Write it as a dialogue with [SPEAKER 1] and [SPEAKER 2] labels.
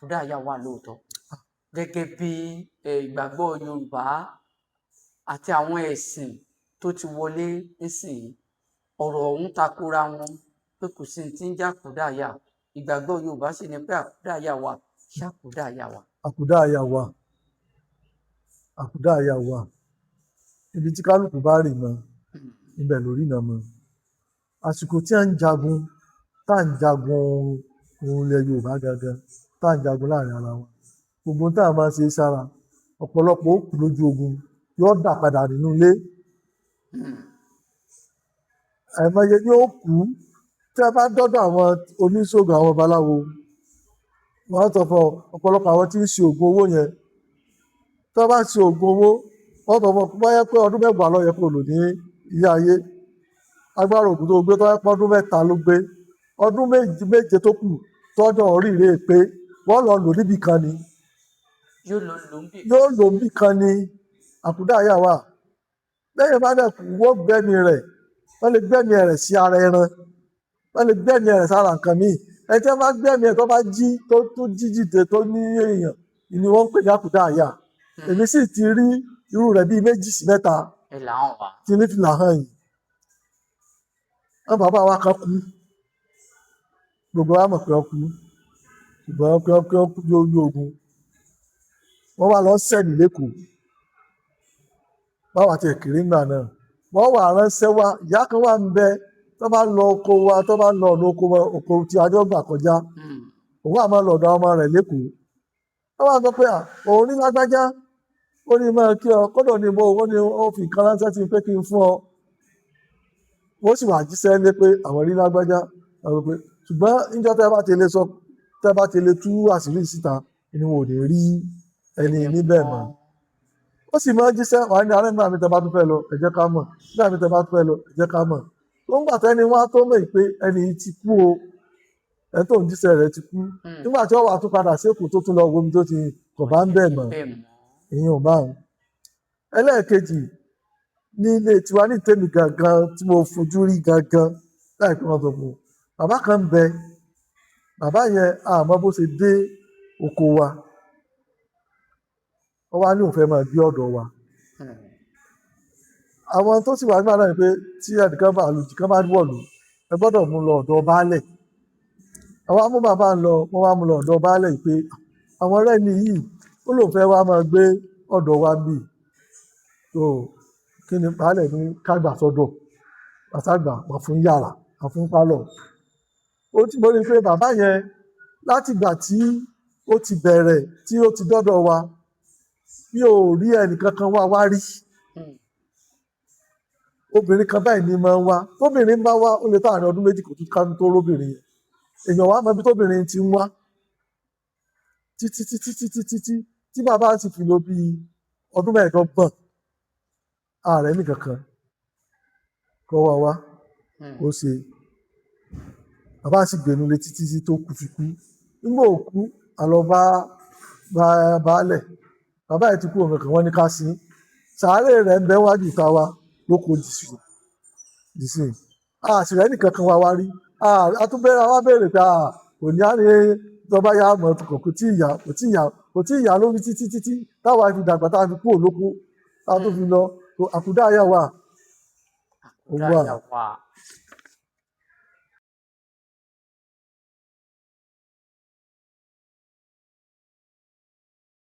[SPEAKER 1] Àkúdàáyà wà lóòótọ́ gẹ́gẹ́ bí ìgbàgbọ́ Yorùbá àti àwọn ẹ̀sìn tó ti wọlé nísìnyí, ọ̀rọ̀ ọ̀hún takora wọn pé kò sí ní tí ń jẹ́ àkúdàáyà. Ìgbàgbọ́ Yorùbá sì ni pé àkúdàáyà wà. Ṣé àkúdàáyà wà?
[SPEAKER 2] Àkúdàáyà wà, àkúdàáyà wà. Ibi tí kálukú bá rìn mọ́, ibẹ̀ lórí náà mọ́. Àsìkò tí à ń jagun, tá à ń jagun ohun ilẹ̀ Yorùbá gangan, tá à ń jagun láàrin ara wa, gbogbo tá a máa ń ṣe sára, ọ̀pọ̀lọpọ̀ ó kú lójú ogun, yóò dà padà nínú ilé. Àìmọye ni ó kú. Tí a bá dọ́dọ̀ àwọn oníṣògùn, àwọn babaláwo, wọ́n á sọ fún ọ, ọ̀pọ̀lọpọ̀ àwọn tí ń ṣe oògùn owó yẹn, tí wọ́n bá ṣe oògùn owó, wọ́n sọ fún ọ bóyá pé ọdún 10 ló yẹ kó lò ní ilé ayé. Agbára oògùn tó gbé, tó yẹ pé ọdún 3 ló gbé, ọdún 7 tó kù tọ́jọ́ oríire pé wọ́n lọ lò níbì kan ni.
[SPEAKER 1] Yóò lọ lò ń bì.
[SPEAKER 2] Yóò lò níbì kan ni. Àkúdàáyà wà. Lẹ́yìn bá dẹ̀ kú, wọ́n gbẹ́mí rẹ̀, wọ́n lè gbẹ́mí rẹ̀ sí ara ẹran, wọ́n lè gbẹ́mí rẹ̀ sára nǹkan míì. Ẹni tí wọ́n bá gbẹ́mí ẹ̀ tó bá jí, tó tó jí jìde tó ní èèyàn ni wọ́n ń pè ní àkúdàáyà. Èmi sì ti rí irú rẹ̀ bíi 2 sí 3.
[SPEAKER 1] Ẹ là hàn wá.
[SPEAKER 2] Tí ní fìlà hàn yìí. Wọ́n bàbá wa kan kú, gbogbo wa mọ̀ pé wọ́n kú, ṣùgbọ́n pé wọ́n kú lójú ogun. Wọ́n wá lọ sẹ́ni lẹ́kọ̀ọ́, báwa ti kiri ńgbà náà, wọ́n wà ránṣẹ́ wá. Ìyá kan wà ń bẹ tó bá lọ oko wa, tó bá lọ ọ̀nà oko wa, oko tí a jọ gbà kọjá, òun àmọ́ lọ́dọ̀ ọmọ rẹ̀ lẹ́kọ̀ọ́. Wọ́n wá sọ pé òun ní lágbájá, ó ní máa kí ọ, kódà ní mo ó ní ó fi nǹkan ránṣẹ́ sí mi pé kí n fún ọ. Wọ́n sì wà jíṣẹ́ lé pé àwọn rí lágbájá, àwọn pé ṣùgbọ́n níjọ́ tẹ́ bá ti lè sọ, tẹ́ bá ti lè tú àṣírí síta ni wọn ò ní rí ẹni níbẹ̀ mọ́. Ó sì máa ń jíṣẹ́ wà ní arẹ́. Nígbà mi tẹ́ bá tún fẹ́ lọ, ẹ jẹ́ ká mọ̀. Nígbà mi tẹ́ bá tún fẹ́ lọ, ẹ jẹ́ ká mọ̀. Tó ń gbà tẹ́ni wá tó mọ̀ pé ẹni yìí ti kú o, ẹni tó ń jíṣẹ́ rẹ̀ ti kú. Nígbà tí wọ́n wà tún padà sí Èkó, tó tún lọ wo omi tó ti kò bá ń bẹ̀ mọ́.
[SPEAKER 1] Bẹ́ẹ̀ mọ́.
[SPEAKER 2] Ìyẹn ò bá wọn. Ẹlẹ́ẹ̀kejì, ní ilé tiwa ní tèmi gangan tí mo fojú rí gangan láìpẹ́, wọn sọ fún un, bàbá kan ń bẹ. Bàbá yẹn, àmọ́ bó ṣe dé oko wa, ó wá ní òun fẹ́ máa gbé ọ̀dọ̀ wa. Àwọn tó sì wà nígbà náà ni pé tí ẹnìkan bá àlòjì kan bá wọ̀lú, ẹ gbọ́dọ̀ mú lọ ọ̀dọ̀ baálẹ̀. Àwọn amú bàbá ń lọ, wọ́n wá mú lọ ọ̀dọ̀ baálẹ̀ yìí pé àwọn ọ̀rẹ́ mi yìí, ó lóun fẹ́ wá máa gbé ọ̀dọ̀ wa bì. Tó kí ni baálẹ̀ ní kágbà sọ́dọ̀ àtàgbà wọ́n fún yàrá, wọ́n fún pálọ̀. Ó ti mọ̀ ní pé bàbá yẹn, látìgbà tí ó ti bẹ̀rẹ̀ tí ó ti dọ́dọ̀ wa, mi ò rí ẹnìkankan wá wá rí. Obìnrin kan báyìí ní máa ń wá. Tóbìnrin bá wá, ó lè táàrin ọdún 2 kò tún ká tó róbìnrin yẹn. Èèyàn wá mọ ibi tóbìnrin ti ń wá títí títí títí títí tí bàbá sì fi lò bí ọdún 25, ààrẹ nìkankan kọ́ wá wá. Ó ṣe bàbá sì gbénu lé títí tí tó kú fi kú. Nígbà òkú àlọ́ bá bá baálẹ̀, bàbá yìí ti kú, òun kan wọ́n ní ká sí sàárè rẹ̀ ń bẹ wájú ìta wa lóko dìsìn dìsìn. Àṣìrẹ́ nìkan kan wá wá rí. A tún bẹ̀rẹ̀ wá béèrè pé kò ní á ní tọ́ba yá mọ̀, kò tí ì yá, kò tí ì yá, kò tí ì yá lórí títí títí táwa fi dàgbà, táwa fi kúrò lóko, táwa tó fi lọ. Àkúdàáyà wà. Ó wà.
[SPEAKER 1] Àkúdàáyà wà.